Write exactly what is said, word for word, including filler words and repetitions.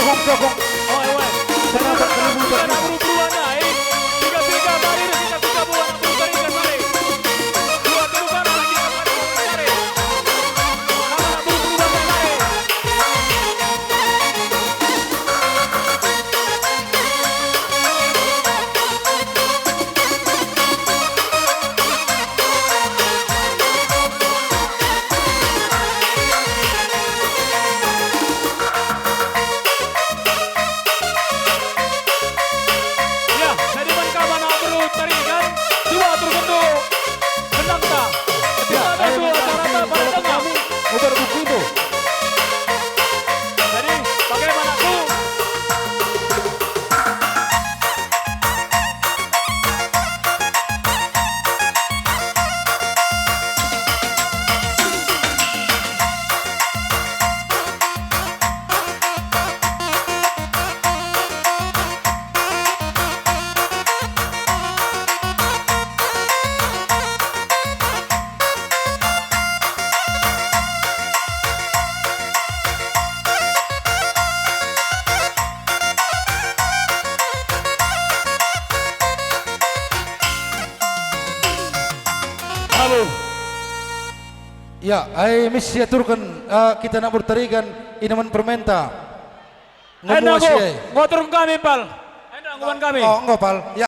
Mendukung. Oi, oi. Penambat seribu, seribu. Anak beru Purwanda, eh. Tiga-tiga, mari kita, kita bawa anak beru Tarigan, mari. Dua, tiga, mari kita, mari, mari. Anak beru Purwanda, mari. Ya, jadi man kam anak beru Tarigan, coba aturken dulu gendangta. Ya, kita ayo, dulu acara-acara paling tengah. Muter buku itu. Jadi, bagaimana, Bu? Halo. Ya, ai mis siaturken, eh, kita anak beru Tarigan, ina man permenta. Enggo muas enggo, ai. Enggo aturken kami, Pal. Enda enggo man kami. Oh, enggo, Pal. Ya,